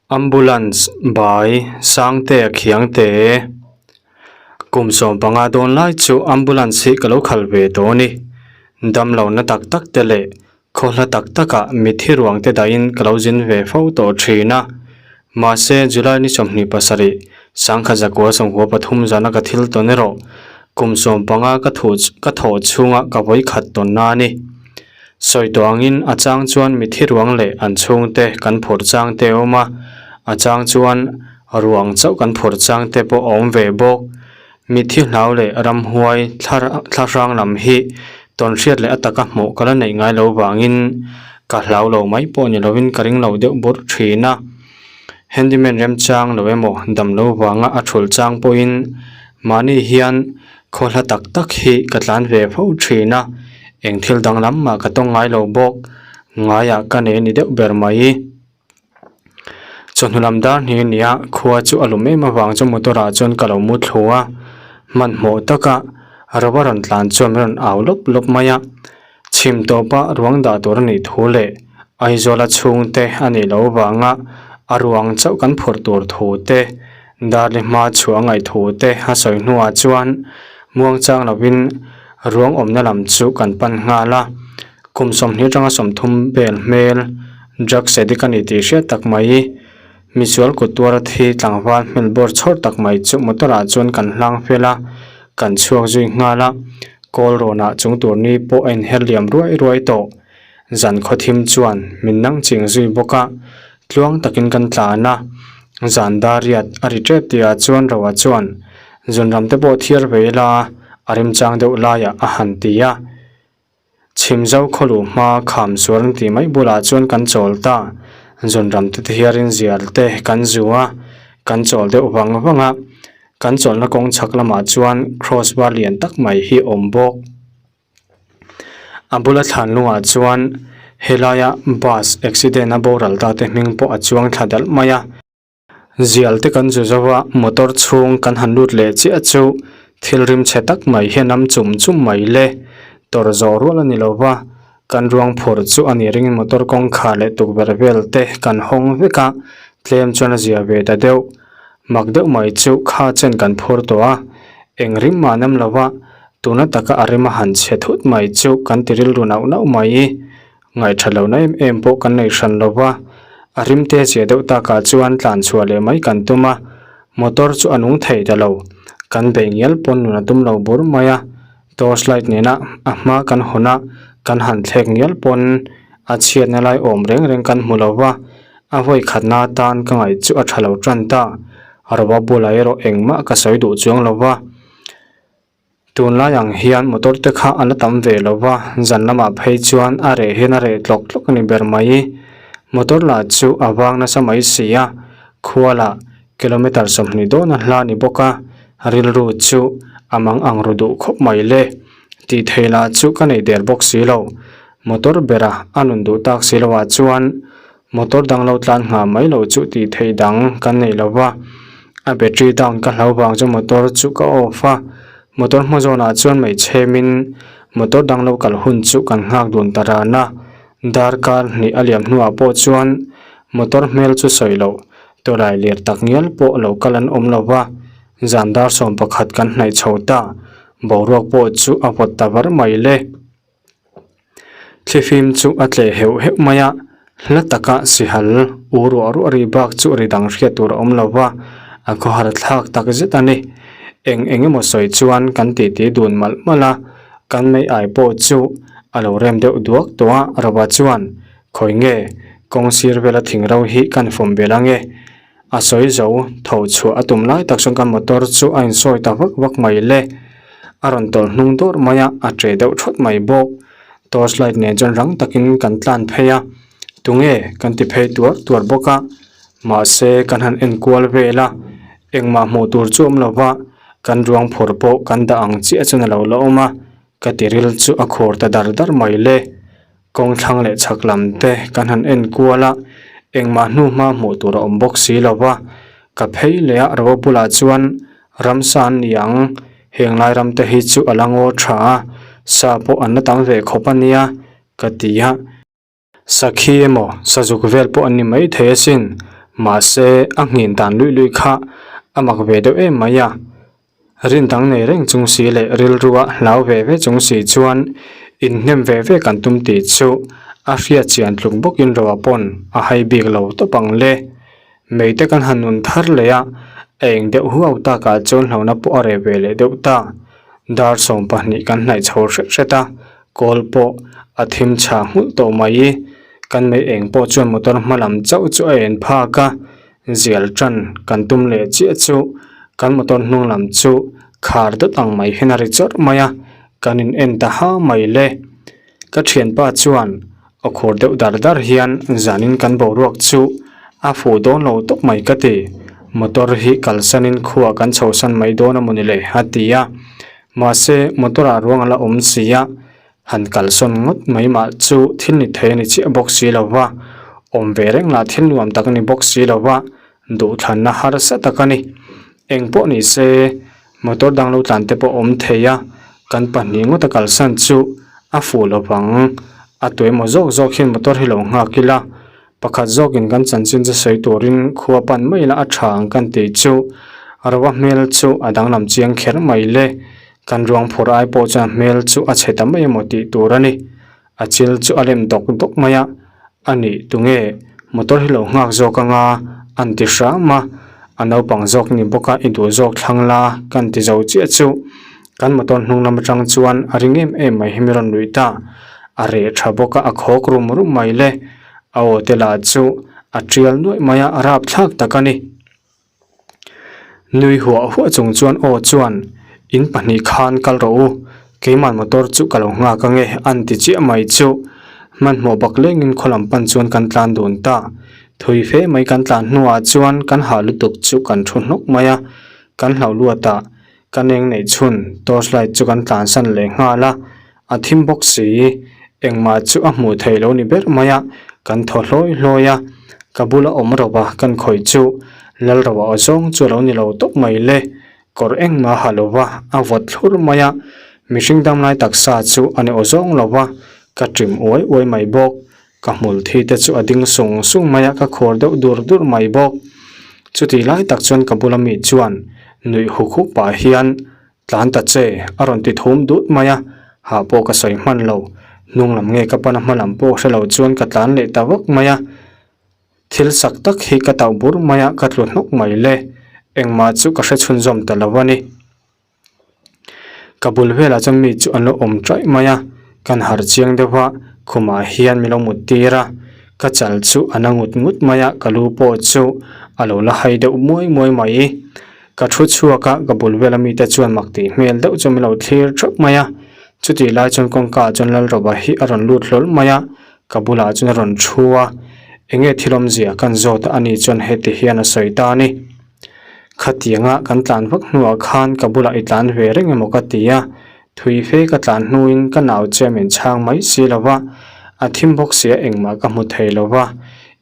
Ambulance by Sangtea Khiangte Kum 15 dawn lai chu ambulance hi ka lo khal ve tawh a ni. Damlohna tak tak te leh khawhla tak takah mithi ruang te dahin ka lo zin ve fo tawh thin a. Mahse July ni 27, sangkhat zakua sawmkua pathum zana ka thil tawn erawh kum 15 ka thu ka thawh chhunga ka vawikhat tawnna a ni. Sawi tawh angin a chang chuan mithi ruang leh an chhungte kan phur chang te a awm a, a chang chuan ruang chauh kan phur chang te pawh a awm ve bawk. Mithi hlau leh ramhuai thla hrang lam hi tawnhriat leh a taka hmuh ka la neih ngai lo vangin ka hlau lo mai pawh ni lovin ka ring lo deuh bur thin a. Handyman remchang lo emaw dam lo vanga a thul chang pawhin mahni hian khaw hla tak tak hi ka tlan ve fo thin a, eng thil danglam mah ka tawng ngai lo bawk, ngaiah ka nei a ni deuh ber mai. Chawhnu lam dar hnih a ni a, khua chu a lum em avang chuan motor ah chuan ka lo mu thlu a, hmanhmawh taka rava rawn tlan chuan min rawn au lawp lawp mai a. Chhim tawpa ruang dah tur a nih thu leh Aizawla chhungte a nih loh vanga a ruang chauh kan phurh tur thu te, Darli hma chhuah a ngaih thu te a sawi hnuah chuan muangchang lovin ruang awmna lam chu kan pan nghal a. Kum 20 atanga 30 bel hmel drugs addict a ni tih hriat tak mai. Misual kut tuara thi tlangval hmel bawr chhawr tak mai chu motor ah chuan kan hlang fel a, kan chhuak zui nghal a, kawl rawnah chung tur ni pawh a inher liam ruai ruai tawh. Zan khawthim chuan min nang ching zui bawk a, tluang takin kan tlan a, zan dar riat a ri tep tihah chuan Roa chuan zunram te pawh thiar ve ila a remchang deuh laiah a han ti a. Chhimzo khawluh hma kham sual an tih mai bulah chuan kan chawl ta. Zunram te thiarin zial te kan zu a, kan chawl deuh vang vang a. Kan chawlhna kawng chhak lamah chuan cross bar lian tak mai hi a awm bawk. A bula thlan lungah chuan helaia bus accident a boral ta te hming pawh a chuang thla dalh mai a. Zial te kan zu zo a, motor chhung kan han lut leh chiah chu thil rim chhe tak mai hian am chum chum mai le. Tawrh zawh rual a ni lo va, kan ruang phur chu a ni ringin motor kawngkhar leh tukverh vel te kan hawng vek a, tlem chuan a zia ve ta deuh. Mak deuh mai chu kha chen kan phur tawh a, eng rim mah nem lo va, tuna taka a rim a han chhe thut mai chu kan ti rilru nauh nauh mai. Ngaihṭha lohna em em pawh kan nei hran lo va, a rimte zia deuh takah chuan tlan chhuah leh mai kan tum a, motor chu a nung thei ta lo. Kan beih ngial pawn nun a tum lo bur mai a, torch light nena a hma kan hawn a, kan han thlek ngial pawn a chhiatna lai awm reng reng kan hmu lo va, a vawi khatna atan ka ngaih chu a ṭha lo ṭan ta. Rova bulah erawh engmah ka sawi duh chuang lo va. Tunlai ang hian motor te kha a la tam ve lo va, zan lamah phei chuan a reh hian a reh tlawk tlawk a ni ber mai. Motor lah chu a vang nasa mai si a, khua lah kilometre 20 dawn a hla a ni bawk a, rilru chu a mang ang ru duh khawp mai le. Tih theih lah chu ka nei der bawk si lo. Motor bera a nun duh tak si loah chuan Motor dang lo tlan nghah mai loh chu tih theih dang kan nei lo va, a battery down ka hlau vang chu motor chu ka off a, motor hma zawnah chuan mei chhemin motor dang lo kal hun chu kan nghak dun ta ran a, darkar hnih a liam hnuah pawh chuan motor hmel chu sawi loh tawlai lir tak ngial pawh lo kal an awm lo va, zan dar 11 kan hnaih chho ta, boruak pawh chu a vawt ta var mai le. Thlifim chu a tleh heuh heuh mai a, hla taka sihal u ruah ruah ri bak chu ri dang hriat tur a awm lo va, a khawhar thlak tak zet a ni. Eng eng emaw sawi chuan kan titi dun malh malh a, kan mei ai pawh chu a lo rem deuh duak tawh a, Rova chuan, Khawi nge, kawng sir vela thing ro hi kan fawm belh ange? A sawi zo, tho chhuah a tum lai tak chuan kan motor chu a insawi ta vak vak mai le. A rawn tawlh hnung dawr mai a, a ṭe deuh ṭhawt mai bawk. Torch light nen chuan rang takin kan tlan phei a, tunge kan ti phei tuar tuar bawk a. Mahse kan han en kual vel a, engmah hmuh tur chu awm lo va, kan ruang phur pawh kan dah ang chiah chuan a lo la awm a, ka tiril chu a khur ta dar dar mai le. Kawng thlang leh chhak lam te kan han en kual a, engmah hnu hma hmuh tur a awm bawk si lo va, ka phei leh a ro bulah chuan ramsa an ni ang, heng lai ram te hi chu a la ngaw tha a, sa pawh an la tam ve khawp a nia ka ti a. Sakhi emaw sazuk vel pawh an ni mai thei asin. Mahse, a nghin dan luih luih kha a mak ve deuh em mai a. Rin dang nei reng chung si leh rilrua hlau ve ve chung si chuan inhnem ve ve kan tum tih chu a hriat chian tluk bawkin Roa pawn a hai bik lo tawp ang le. Mei te kan han nun thar leh a, a eng deuh huau takah chuan hlauhna pawh a reh ve leh deuh ta. Dar 20 kan hnaih chho hret hret a, kawl pawh a thim chha nghulh tawh mai. Kan mei eng pawh chuan motor hma lam chauh chu a en phak a, zial tan kan tum leh chiah chu kan motor hnung lam chu khar dawt ang mai hian a ri chawrh mai a, kan in en ta ha mai le. Ka thianpa chuan aw khur deuh dar dar hian zanin kan boruak chu a fuh dawn lo tawp mai ka ti, motor hi kalsanin khuaa kan chhosan mai dawn a maw ni le a ti a, mahse motor ah ruang a la awm si a, Han kalsawn ngawt mai mah chu thil ni thei a ni chiah bawk si lo va, awm ve reng lah thil nuam tak a ni bawk si lo va, duhthlanna harsa tak a ni. Eng pawh ni se, motor dang lo tlan te pawh awm thei a, kan pahnih ngawta kalsan chu a fuh lo vang. A tuemaw zawk zawk hian motor hi lo nghak ila, pakhat zawkin kan chanchin chu sawi turin khua pan mai ila a tha ang kan tih chu Rova hmel chu a danglam chiang kher mai le. Kan ruang phur ai pawh chuan hmel chu a chhe ta mai emaw tih tur a ni. A chil chu a lem dawk dawk mai a, a nih tunge motor hi lo nghak zawk anga an ti hram a, a naupang zawk ni bawk a i duh zawk thlang la kan ti zo chiah chu kan motor hnung lam atang chuan a ring em em mai hi mi rawn nuih ta, a reh tha bawk a a khawk rum rum mai le, a aw te lah chu a tial nuaih mai a, a rapthlak tak a ni. Nui huah huah chung chuan aw chuan in pahnih khan kal rawh u, keimah motor chu ka lo nghak ange an ti chiah mai chu. Hmanhmawh bak lengin khaw lam pan chuan kan tlan dun ta. Thui fe mai kan tlan hnuah chuan kan hah lutuk chu kan thu hnawk mai a, kan hlauh luat a, Ka neng neih chhun torch light chu kan tlansan leh nghal a, a thim bawk si, engmah chu a hmuh theih lo ni ber mai a, kan thaw hlawi hlawi a, ka bula awm ro a kan khawih chu Lalro a aw zawng chu a lo ni lo tawp mai le, kawr engmah a ha lo va, a vawt thlur mai a, mihring damlai taksa chu a ni aw zawng lo va, ka ṭim uai uai mai bawk, Ka hmul thi te chu a ding sung sung mai a, ka khuar deuh dur dur mai bawk. Chutih lai tak chuan ka bula mi chuan nuih huk huk pah hian, Tlan ta che, a rawn ti thum dut mai a, hah pawh ka sawi hman lo. Hnung lam nge ka pan a hma lam pawh hre lo chuan ka tlan leh ta vak mai a. Thil sak tak hi ka tauh bur mai a, ka tlu hnawk mai le. Engmah chu ka hre chhunzawm ta lo a ni. Ka bul velah chuan mi chu an lo awm ṭaih mai a, kan harh chiang deuh a, khumah hian min lo mut tir a, ka chal chu a na ngut ngut mai a, ka lu pawh chu a lo la hai deuh muai muai mai. Ka thu chhuak a, ka bul vela mite chuan mak tih hmel deuh chu min lo thlir ṭheuh mai a, chutih lai chuan kawngka ah chuan Lalroba hi a rawn lut hlawl mai a, ka bulah chuan a rawn thu a, eng nge thil awmzia kan zawt a ani chuan heti hian a sawi ta a ni. Khatianga kan tlan vak hnuah khan ka bulah i tlan ve reng emaw ka ti a, thui fe ka tlan hnuin ka nau che min chhang mai si lo va, a thim bawk sia engmah ka hmu thei lo va,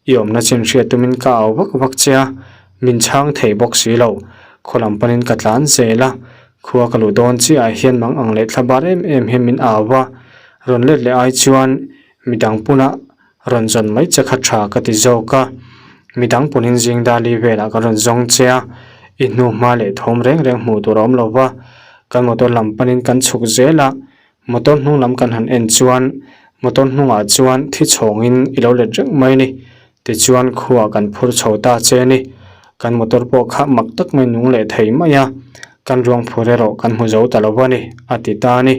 i awmna chin hriat tumin ka au vak vak che a, min chhang thei bawk si lo, khaw lam panin ka tlan zel a, khua ka luh dawn chiahah hian mang ang leh thlabar em em hian min au va, rawn let leh ai chuan midang punah Rawn zawn mai che kha tha ka ti zawk a, midang pawhin zing dali velah ka rawn zawng che a, i hnu hma leh thawm reng reng hmuh tur a awm lo va, kan motor lam panin kan chhuk zel a, motor hnung lam kan han en chuan motor hnungah chuan thi chhawngin i lo let reng mai a ni, tichuan khuaah kan phur chho ta che a ni, kan motor pawh kha mak tak mai nung leh thei mai a, kan ruang phur erawh kan hmu zo ta lo va ni, a ti ta a ni.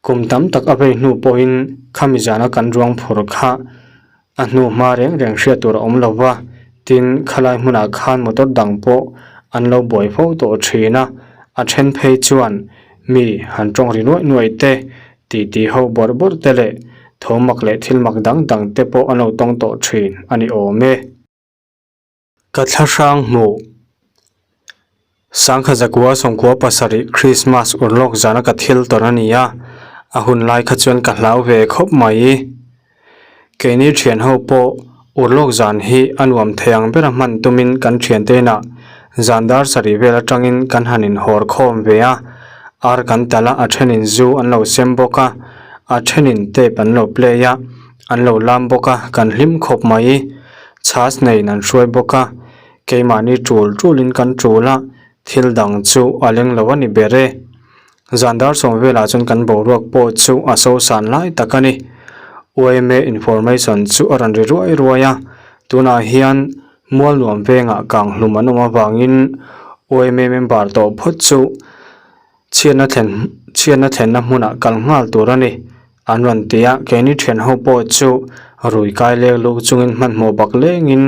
Kum tam tak a vei hnu pawhin khami zana kan ruang phur kha a hnu hma reng reng hriat tur a awm lo va, tin khalai hmunah khan motor dang pawh an lo buai fo tawh thin a, a then phei chuan mi han tawng ri nuaih nuaih te, titi ho bawrh bawrh te leh tho mak leh thil mak dang dang te pawh an lo tawng tawh thin a ni awm e. Ka thla hrang hmuh. Sangkha zakua sawmkua pasarih Christmas urlawk zana ka thil tawn a ni a, a hun lai kha chuan ka hlau ve khawp mai. Keini thian ho pawh urlawk zan hi a nuam thei ang bera hman tumin kan thiante inah zan dar sarih vel atangin kan han inhawr khawm ve a, ar kan talh a, a thenin zu an lo sem bawk a, a thenin tape an lo play a, an lo lam bawk a, kan hlim khawp mai. Chhas neiin an hruai bawk a, keimahni tul tulin kan tul a, thil dang chu a leng lo a ni ber e. Zan dar sawm velah chuan kan boruak pawh chu a sosan lai tak a ni. Yma information chu a rawn ri ruai ruai a, tunah hian Mualnuam vengah kang hlum an awm avangin yma member tawh phawt chu chhiatna thlen chhiatna thlenna hmunah kal nghal tur a ni. An rawn ti a, keini thian ho pawh chu rui kai lek luk chungin hmanhmawh bak lengin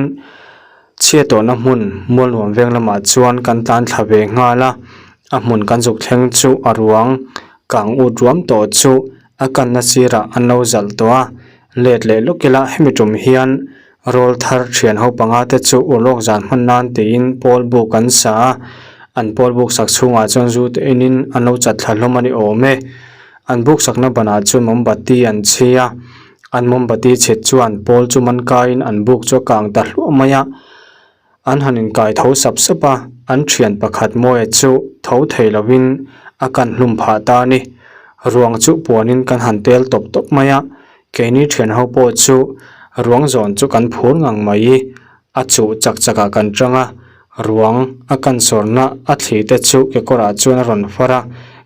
chhiat tawhna hmun Mualnuam veng lamah chuan kan tlan thla ve nghal a, a hmun kan zuk thleng chu a ruang kang ut ruam tawh chu a kanna sirah an lo zalh tawh a, let leh lawk ila hemi tum hian Rawl thar thian ho panga te chu urlawk zan hman nan tiin pawl buk an sa a, an pawl buk sak chhungah chuan zu te enin an lo chat thla hlawm a ni awm e. An buk sakna banah chuan mawmbati an chhi a, an mawmbati chhit chuan pawl chu man kaiin an buk chu a kang ta hluah mai a. An han inkai tho sap sap a, an thian pakhat Mawia chu tho thei lovin a kan hlum phah ta a ni. Ruang chu puanin kan han tel tawp tawp mai a, keini thian ho pawh chu ruang zawn chu kan phur ngang mai. A chuh chak chakah kan tang a, ruang a kan sawrna a thli te chu kekawrah chuan a rawn far a,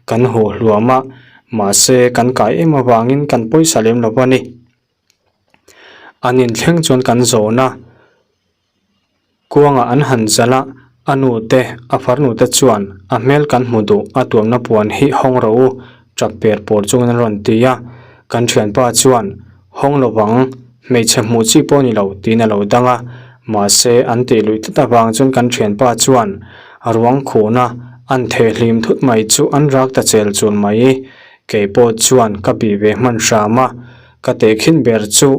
kan huh hluam a, mahse kan kai em avangin kan pawisa lem lo a ni. An inthleng chuan kan zawn a. Kuangah an han zalh a, a nu te, a farnu te chuan a hmel kan hmu duh, a tuamna puan hi hawng rawh u, tap per pawr chungin an rawn ti a. Kan thianpa chuan, Hawng lovang, hmeichhe hmuh chi pawh ni lo, tiin a lo dang a. Mahse, an tih luih tlat avang chuan kan thianpa chuan ruang khuhna an theh hlim thut mai chu an rak ta chel chul mai. Kei pawh chuan ka bih ve hman hram a, ka tehkhin ber chu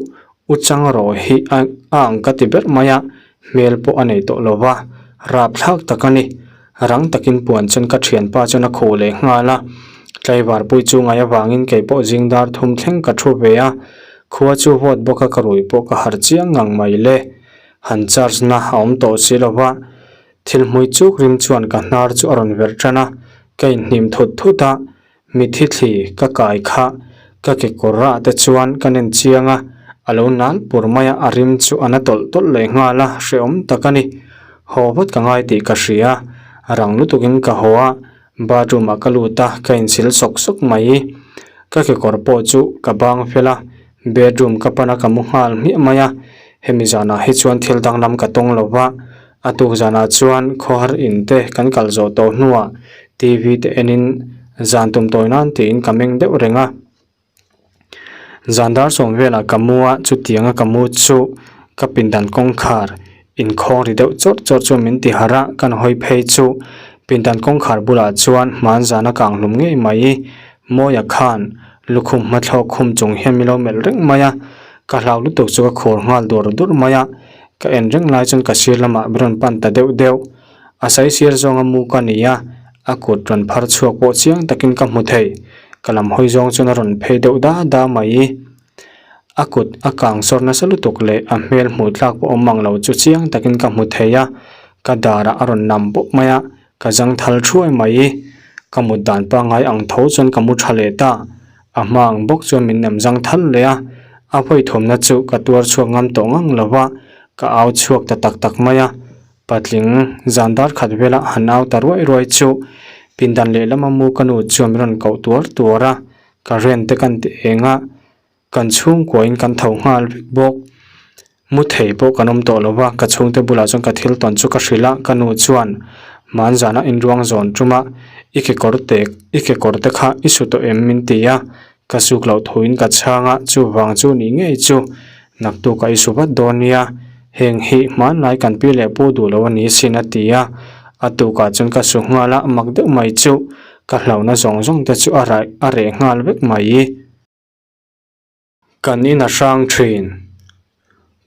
U chang rawh hi a ang ka ti ber mai a, hmel pawh a nei tawh lo va, rapthlak tak a ni. Rang takin puan chuan ka thianpa chuan a khuh leh nghal a, tlaivar pui chu ngai avangin kei pawh zing dar thum thleng ka thu ve a, khua chu vawt bawk a ka rui pawh ka harh chiang ngang mai le. Han charge na a awm tawh si lo va, thil hmui chuk rim chuan ka hnar chu a rawn verh tan a, ka inhnim thut thut a, Mithi thli ka kai kha ka kekawr rah te chuan ka nen chiang a, a lo nal pur mai a, a rim chu a na tawlh tawlh leh nghal a, hrehawm tak a ni. Haw vat ka ngai tih ka hria, rang lutukin ka haw a, bathroom ah ka lut a, ka insil sawk sawk mai. Ka kekawr pawh chu ka bang fel a, bedroom ka pan a ka mu nghal hmiah mai a, hemi zanah hi chuan thil danglam ka tawng lo va, A tuk zanah chuan khawhar in te kan kal zawh tawh hnuah TV te enin zan tum tawi nan tiin ka meng deuh reng a. Zan dar sawm velah ka mu a, chutianga ka mu chu ka pindan kawngkhar inkhawng ri deuh chawrh chawrh chuan min ti harh a, kan hawi phei chu pindan kawngkhar bulah chuan hman zana kang hlum ngei mai. Mawia khan lukhum hmathlawk khum chung hian min lo melh reng mai a, ka hlau lutuk chu ka khur nghal dur dur mai a. Ka en reng lai chuan ka sir lamah min rawn pan ta deuh deuh. A sai sir zawnga mu ka ni a, a kut rawn phar chhuak pawh chiang takin ka hmu thei. Ka lam hawi zawng chuan a rawn phei deuh da da mai. A kut a kang sawr nasa lutuk leh a hmel hmuh tlak pawh awm mang lo chu chiang takin ka hmu thei a, ka darah a rawn nam bawk mai a, ka zangthal thuai mai. Ka mut dan pangngai ang tho chuan ka mu tha leh ta. A hma ang bawk chuan min nem zang thal leh a, a vawi thawmna chu ka tuar chhuak ngam tawh ngang lo va, ka au chhuak ta tak tak mai a. Patling zan dar khat vela han au ta ruai ruai chu pindan lehlama mu ka nu chuan min rawn koh tuar tuar a, ka ren te kan ti eng a, kan chhungkuain kan tho nghal vek bawk. Mu thei pawh kan awm tawh lo va, ka chhungte bulah chuan ka thil tawn chu ka hrilh a, ka nu chuan hmanzana inruang zawn ṭuma i kekawr te i kekawr te kha i su tawh em min ti a, ka suk loh thuin ka chhang a, chuvang chu ni ngei chu naktukah i su vat dawn nia, heng hi hmanlai kan pi leh pu duh lo a ni sin a ti a, a tukah chuan ka su nghal a, mak deuh mai chu ka hlauhna zawng zawng te chu a raih a reh nghal vek mai. Kan in a hrang thin.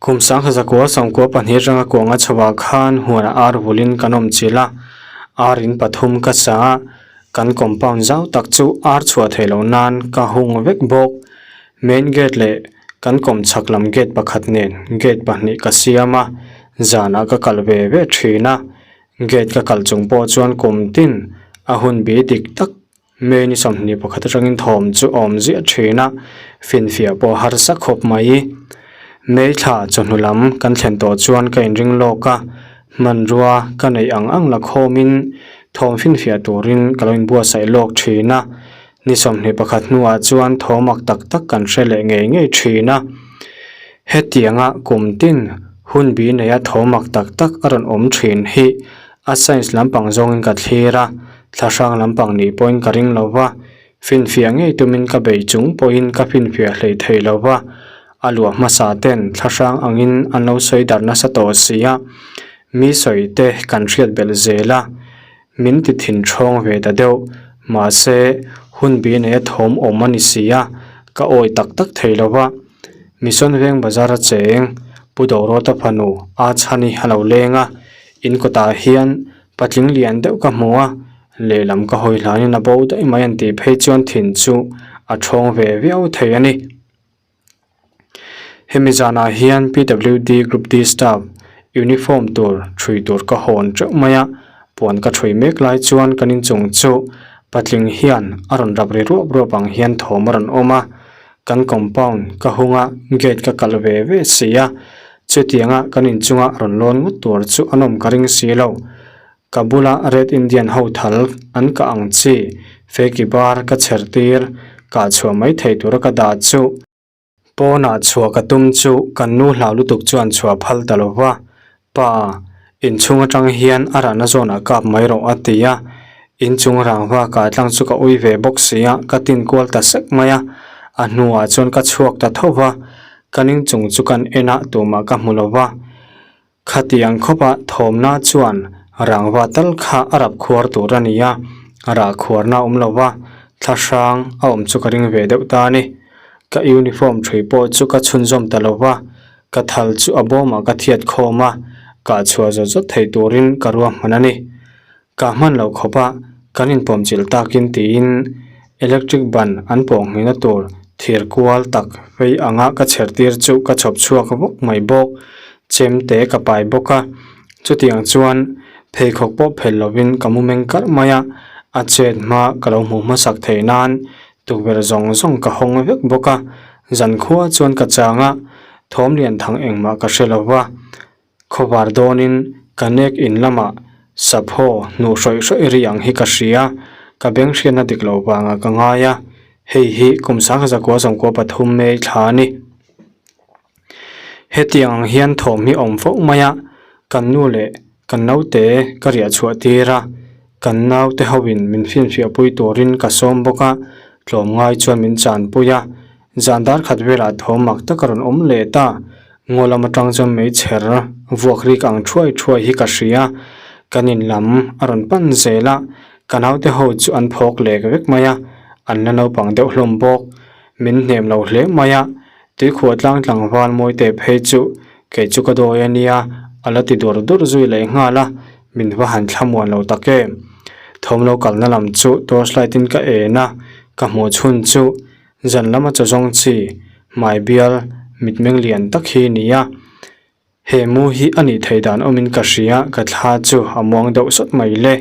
Kum sangha zakua sawmkua pahnih atanga kuanga chhoah khan huanah ar vulin kan awm chilh a, ar in pathum ka sa a, kan compound zau tak chu ar chhuah theih loh nan ka hung vek bawk. Main gate leh kan kawmchhak lam gate pakhat nen gate pahnih ka siam a, zanah ka kal ve ve thin a, gate ka kal chung pawh chuan kum tin a hun bi dik tak May ni 21 atangin thawm chu a awm ziah thin a, finfiah pawh a harsa khawp mai. May thla chawhnu lam kan thlen tawh chuan ka inring lawk a, hmanrua ka neih ang ang la khawmin thawm finfiah turin ka lo inbuatsaih lawk thin a. Ni 21 hnuah chuan thawm ak tak tak kan hre leh ngei ngei thin a. Hetianga kum tin hun bi neia thawm ak tak tak a rawn awm thin hi a science lampang zawngin ka thlir a, thlahrang lampang nih pawhin ka ring lo va. Finfiah ngei tumin ka bei chung pawhin ka finfiah hlei thei lo va, a luah hmasa ten thlahrang angin an lo sawi darh nasa tawh si a, mi sawi te kan hriat belh zel a, min ti thin ṭhawng ve ta deuh. Mahse, hun bi neia thawm awm a ni si a, ka awi tak tak thei lo va. Mission Veng Bazar a cheng Pu Dorawta fanu a chhani a lo leng a, in kawtah hian patling lian deuh ka hmu a, Lehlam ka hawi hlanin a bo daih mai an tih phei chuan thin chu a thawng ve viau thei a ni. Hemi zanah hian PWD Group D staff uniform tur thui tur ka hawn teuh mai a, puan ka thui mek lai chuan kan inchung chu patling hian a rawn rap ri ruap ruap ang hian thawm a rawn awm a, kan compound ka hung a, gate ka kalh ve ve si a, chutianga kan inchunga rawn lawn ngawt tur chu an awm ka ring si lo. Ka bula Red Indian ho thal an kah ang chi, feki bar ka chher tir, kah chhuah mai thei tura ka dah chu. Pawnah chhuah ka tum chu kan nu hlau lutuk chuan chhuah phal ta lo va, Pa, inchhung atang hian a rahna zawnah kap mai rawh a ti a, inchung rangva kah tlang chu ka ui ve bawk si a, ka tin kual ta sek mai a, a hnuah chuan ka chhuak ta tho va, ka ning chung chu kan en a tumah ka hmu lo va. Khatiang khawpa thawmna chuan rangva tal kha a rap khuar tur a ni a, rah khuarna a awm lo va, thla hrang a awm chu ka ring ve deuh ta a ni. Ka uniform thui pawh chu ka chhunzawm ta lo va, ka thal chu a bawmah ka thiat khawm a, kah chhuah zawt zawt thei turin ka ruahman a ni. Ka hman loh khawpa kan inpawmchilh takin tiin electric ban an pawh nghihna tur thir kual tak vei anga ka chher tir chu ka chhawp chhuak vawk mai bawk. Chem te ka pai bawk a, chutiang chuan pheikhawk pawh phelh lovin ka mu meng karh mai a, a chet hma ka lo hmuh hmasak theih nan tukverh zawng zawng ka hawng vek bawk a, zankhua chuan ka chang a, thawm lian thang engmah ka hre lo va. Khawvar dawnin ka nek in lamah sapho hnuh hrawih hrawih ri ang hi ka hria, ka beng hriatna dik loh vangah ka ngai a, hei hi kum 1993 May thla a ni. Hetiang ang hian thawm hi awm fo mai a, kan nu leh kan naute ka riah chhuah tir a, kan naute hoin min finfiahpui turin ka sawm bawk a, tlawmngai chuan min chanpui a, Zan dar khat velah thawm mak tak a rawn awm leh ta. Ngaw lam atang chuan meichher vuak rik ang thuai thuai hi ka hria. Kan in lam a rawn pan zel a, ka naute ho chu an phawk lek vek mai a, an la naupang deuh hlawm bawk. Min hnem lo hle mai a, tuikhuah tlang tlangval mawi teh phei chu kei chu ka dawi a nia, a la ti dur dur zui leh nghal a, min va han thlamuan lo tak em. Thawm lo kalna lam chu torchlight in ka en a, ka hmuh chhun chu Zan lama chaw zawng chi, hmai bial, mitmeng lian tak hi ni a. He mu hi a nih theih dan awmin ka hria, ka thla chu a muang deuh sawt mai le.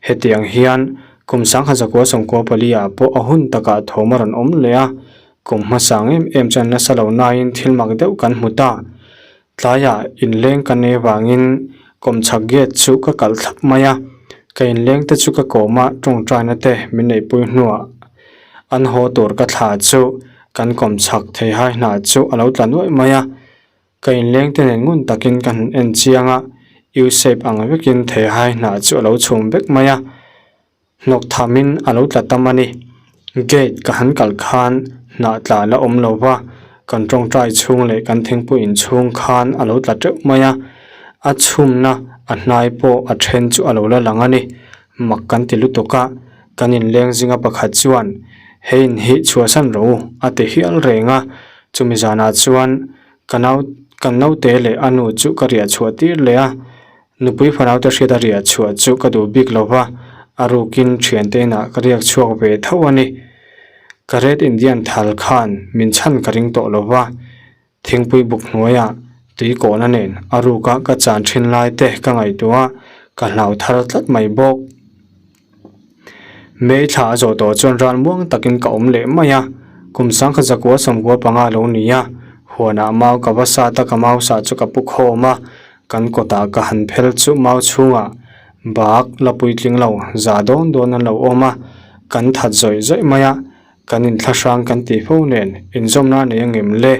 Hetiang hian kum 1994 ah pawh a hun takah thawm a rawn awm leh a, kum hmasang em em chuan nasa lo nain thil mak deuh kan hmu ta. Tlaiah inleng ka nei vangin kawmchhak gate chu ka kalh thlap mai a, ka inleng te chu ka kawm a, tawngtaina te min neihpui hnuah an haw tur ka thla chu kan kawmchhak theihai hna chu a lo tla nuaih mai a, ka inleng te nen ngun takin ka han en chiang a, U-shape ang vekin theihai hna chu a lo chhum vek mai a. Hnawk thamin a lo tla tam a ni. Gate ka han kal khan hnah tla la awm lo va, kan tawngtai chhung leh kan thingpui inchhung khan a lo tla teuh mai a, a chhumna a hnai pawh a then chu a lo la lang a ni. Mak kan ti lutuk a, kan inleng zinga pakhat chuan, He in hi chhuahsan rawh u, a ti hial reng a. Chumi zanah chuan ka nau kan naute leh a nu chu ka riah chhuah tir leh a, Nupui fanaute hriat a riah chhuah chu ka duh bik lo va, a rukin thiante inah ka riak chhuak ve tho a ni. Ka Red Indian thal khan min chhan ka ring tawh lo va, thingpui buk hnuaiah tui kawhna nen a ruka ka chan thin lai te ka ngaihtuah a, ka hlau thar tlat mai bawk. May thla a zawh tawh chuan ral muang takin ka awm leh mai a, kum 1995 lo ni a. Huanah mau ka va sat a, ka mau sah chu ka pu khawm a, kan kawtah ka han phel chu mau chhungah bak la puitling lo za dawn dawn an lo awm a, kan that zawih zawih mai a, kan inthlahrang kan tih fo nen inzawmna a nei angem le?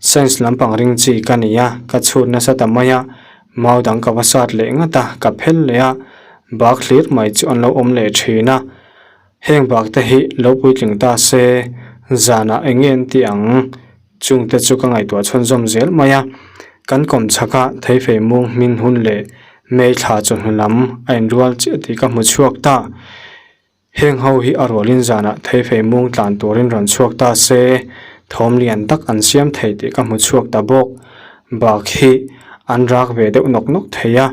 Science lampang ring chi ka ni a, ka chhut nasa ta mai a, mau dang ka va sat leh ngat a, ka phel leh a, bak hlir mai chu an lo awm leh thin a. Heng bak te hi lo puitling ta se, zanah eng nge an tih ang? Chungte chu ka ngaihtuah chhunzawm zel mai a. Kan kawm chhaka theifei mung hmin hun leh May thla chawhnu lam a inrual chiah tih ka hmu chhuak ta. Heng ho hi a rualin zanah theifei mung tlan turin rawn chhuak ta se, thawm lian tak an siam thei tih ka hmu chhuak ta bawk. Bak hi an rak ve deuh nawk nawk thei a.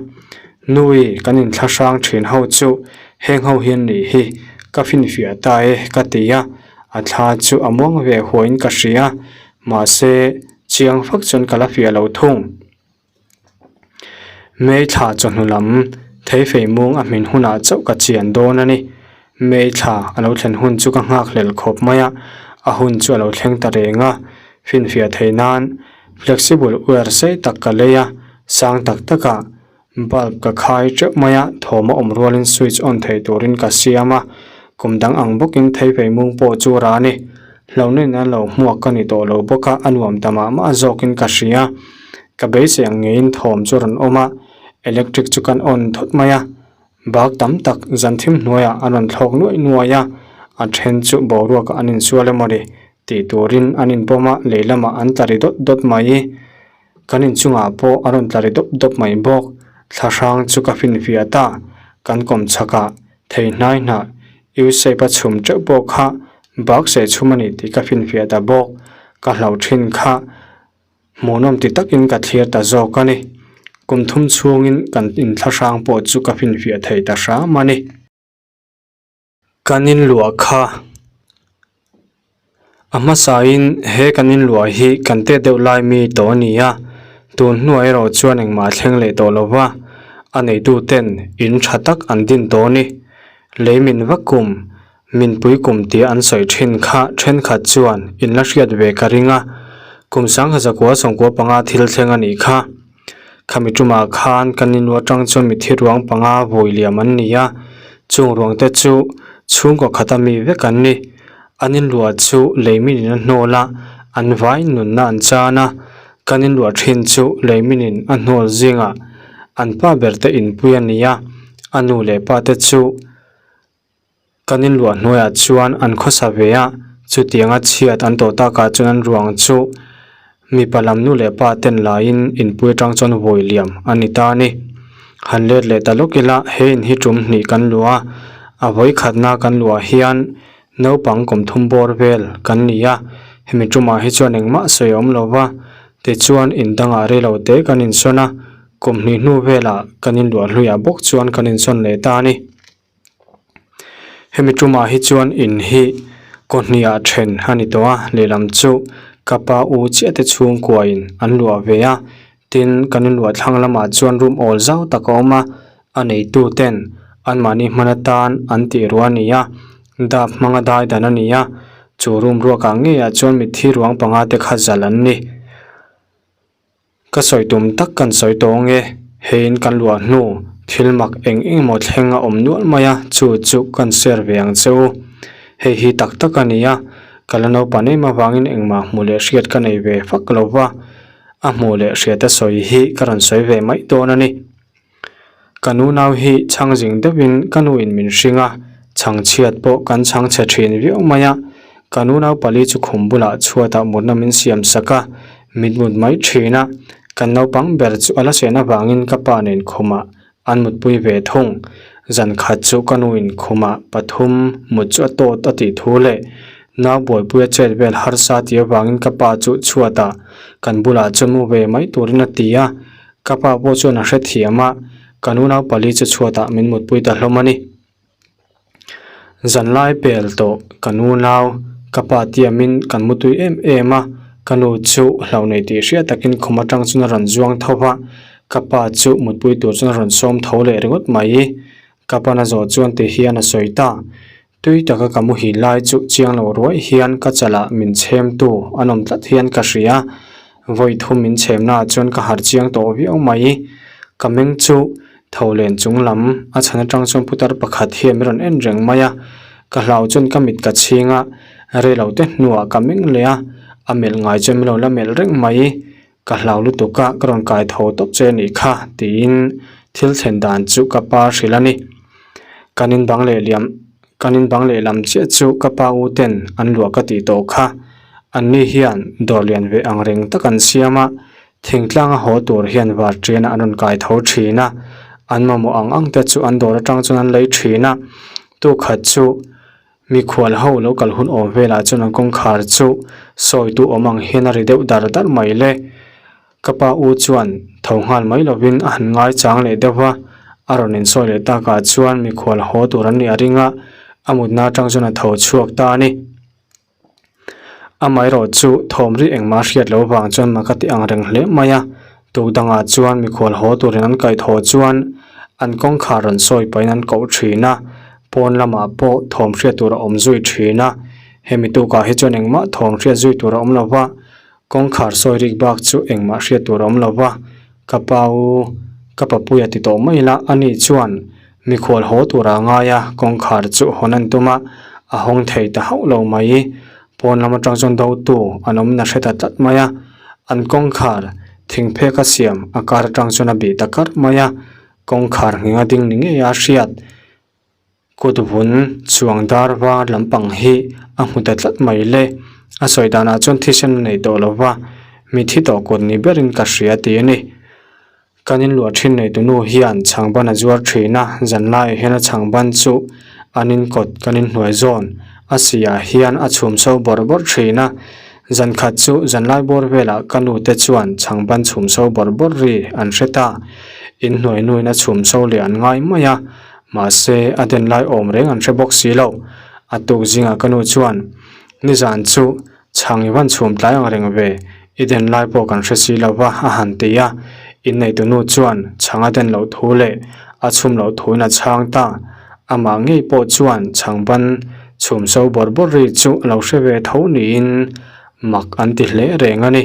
Nui, kan inthlahrang thin ho chu heng ho hian nih hi ka finfiah ta e ka ti a, a thla chu a muang ve huaiin ka hria, mahse chiang fak chuan ka la fiah lo thung. May thla chawhnu lam theifei mung a hmin hunah chauh ka chian dawn a ni. May thla a lo thlen hun chu ka nghak hlel khawp mai a, a hun chu a lo thleng ta reng a, finfiah theih nan flexible wire sei tak ka lei a, sang tak takah Bulb ka khai teuh mai a, thawm a awm rualin switch on thei turin ka siam a, kum dang ang bawkin theifei mung pawh chu ra a ni. Hlauhnain a lo hmuak ka ni tawh lo bawk a, a nuam ta mah mah zawkin ka hria. Ka beisei ang ngeiin thawm chu rawn awm a, electric chu kan on thawt mai a, bag tam tak zan thim hnuaiah a rawn thlawk nuaih nuaih a, a then chu boruakah an insual emaw ni tih turin an inpawm a, lei lamah an tla ri dawt dawt mai. Kan inchungah pawh a rawn tla ri dawp dawp mai bawk. Thla hrang chu ka finfiah ta. Kan kawm chhakah thei hnai hnah U-shape a chhum teuh pawh kha bak seh chhum a ni tih ka finfiah ta bawk. Ka hlauh thin kha hmuhnawm ti takin ka thlir ta zawk a ni. Kum thum chhungin kan inthlahrang pawh chu ka finfiah thei ta hram a ni. Kan inluah kha a hmasain he kan inluah hi kan tet deuh lai mi tawh a ni a, tun hnuah erawh chuan engmah a thleng leh tawh lo va, a neitu ten in tha tak an din tawh a ni. Lei min vak kum, min pui kum tia an sawi thin kha thenkhat chuan in la hriat ve ka ring a, kum sangha zakua sawmkua panga thil thleng a nih kha. Khami tumah khan kan inlu atang chuan mithi ruang panga vawi liam an ni a, chung ruang te chu chhungkaw khata mi vek an ni. An inluah chu leiminin a hnawl a, an vai nunna an chan a, kan inluah thin chu leiminin a hnawl zingah an pa ber te inpui a ni a, a nu leh pa te chu Kan inluah hnuaiah chuan an khawsa ve a, chutianga chhiat an tawh takah chuan an ruang chu mipa lam nu leh pa ten laiin inpui atang chuan vawi liam a ni ta a ni. Han let leh ta lawk ila he in hi tum hnih kan luah a, a vawi khatna kan luah hian naupang kum thum bawr vel kan ni a, hemi tumah hi chuan engmah sawi a awm lo va, tichuan in dangah reilo te kan insawn a, kum hnih hnu velah kan inluah hluiah bawk chuan kan insawn leh ta a ni. Hemi tumah hi chuan in hi kaw hniah then a ni tawh a, lehlam chu ka pa u chiah te chhungkua in an luah ve a, tin kan inluah thlang lamah chuan room awl zau tak a awm a, a neitu ten anmahni hman atan an tih ruah a ni a, dap hmanga dai dan a ni a, chu room ruakah ngeiah chuan mitthi ruang panga te kha zal an ni. Ka sawi tum tak kan sawi tawh ang e, heiin kan luah hnu thil mak eng eng emaw thleng a awm nual mai a, chu chu kan share ve ang che u. Hei hi tak tak a ni a, ka la naupan em avangin engmah hmuh leh hriat ka nei ve fak lo va, a hmuh leh hriata sawi hi ka rawn sawi ve mai dawn a ni. Ka nu nau hi chhang zing deuhin ka nu in min hring a, chhang chhiat pawh kan chhang chhe thin viau mai a. Ka nu nau pali chu khum bulah chhuatah mutna min siam sak a, min mut mai thin a. Kan naupang ber chu a la sen avangin ka pa nen khumah an mutpui ve thung. Zan khat chu ka nu in khumah pathum mut chu a tawt a tih thu leh nau buaipuia chet vel harsa tih avangin ka pa chu chhuatah kan bulah chuan mu ve mai turin a ti a. Ka pa pawh chuan a hrethiam a, ka nu naupali chu chhuatah min mutpui ta hlawm a ni. Zanlai pel tawh ka nu nau, ka pa tiamin kan mutui em em a, ka nu chu hlauh nei tih hriat takin khum atang chuan a rawn zuang tho va, ka pa chu mutpui tur chuan a rawn sawm tho leh ringawt mai. Ka pan a zawh chuan ti hian a sawi ta, Tui taka ka muhil lai chu chiang lo ruai hian ka chalah min chhem tu an awm tlat hian ka hria. Vawi thum min chhemnaah chuan ka harh chiang tawh viau mai. Ka meng chu tho len chung lam a chhan atang chuan putar pakhat hian min rawn en reng mai a. Ka hlau chuan ka mit ka chhing a, rei lo te hnuah ka meng leh a, a melh ngai chuan min lo la melh reng mai. Ka hlau lutuk a, ka rawn kai tho tawp che anih kha tiin thil thlen dan chu ka pa hrilh a ni. Kan in bang leh liam kan in bang leh lam chiah chu ka pa u ten an luah ka tih tawh kha. Anni hian dawr lian ve ang reng tak an siam a, thingtlang a haw tur hian varṭian ah an rawn kai tho thin a, an mamawh ang ang te chu an dawr atang chuan an lei thin a, tukhat chu Mikhual ho lo kal hun awm velah chuan an kawngkhar chu sawi tu awm ang hian a ri deuh dar dar mai le. Ka pa u chuan tho nghal mai lovin a han ngai chang leh deuh va, a rawn insawi leh takah chuan mikhual haw tur an nih a ring a, a mutna atang chuan a tho chhuak ta a ni. Amaherawh chu thawm ri engmah hriat loh vang chuan mak a ti ang reng hle mai a, tuk dangah chuan mikhual haw turin an kaihthawh chuan an kawngkhar rawn sawi pahin an koh thin a, pawn lamah pawh thawm hriat tur a awm zui thin a, hemi tukah hi chuan engmah thawm hriat zui tur a awm lo va, kawngkhar sawi rik bak chu engmah hriat tur a awm lo va, ka pa u ka papuia ti tawh mai la ani chuan Mikhual haw tura ngai a, kawngkhar chu hawn an tum a, a hawng thei ta hauh lo mai. Pawn lam atang chuan dotu an awm na hre ta tlat mai a, an kawngkhar thingphek a siam a kar atang chuan a bih ta kar mai a, kawngkhar ngheng a ding ni ngei a hriat. Kut vun chuang dar var lampang hi a hmu ta tlat mai le. A sawi danah chuan thisen a nei tawh lo va, mithi tawh kut ni berin ka hria ti a ni. Kan inluah thin neitu nu hian chhangban a zuar thin a, zanlaiah hian a chhangban chu an inkawt kan inhnuai zawn a siah hian a chhum so bawrh bawrh thin a. Zan khat chu zanlai bawr velah ka nu te chuan chhangban chhum so bawrh bawrh ri an hre ta. Inhnuai nuin a chhum so leh an ngai mai a, mahse a den lai awm reng an hre bawk si lo. A tuk zingah ka nu chuan nizan chu Chhang i van chhum tlai ang reng ve, i den lai pawh kan hre si lo va, a han ti a. Inneitu nu chuan chhang a den loh thu leh a chhum loh thuin a chhang ta. Amah ngei pawh chuan chhang ban chhum so bawrh bawrh ri chu a lo hre ve tho niin mak an ti hle reng a ni.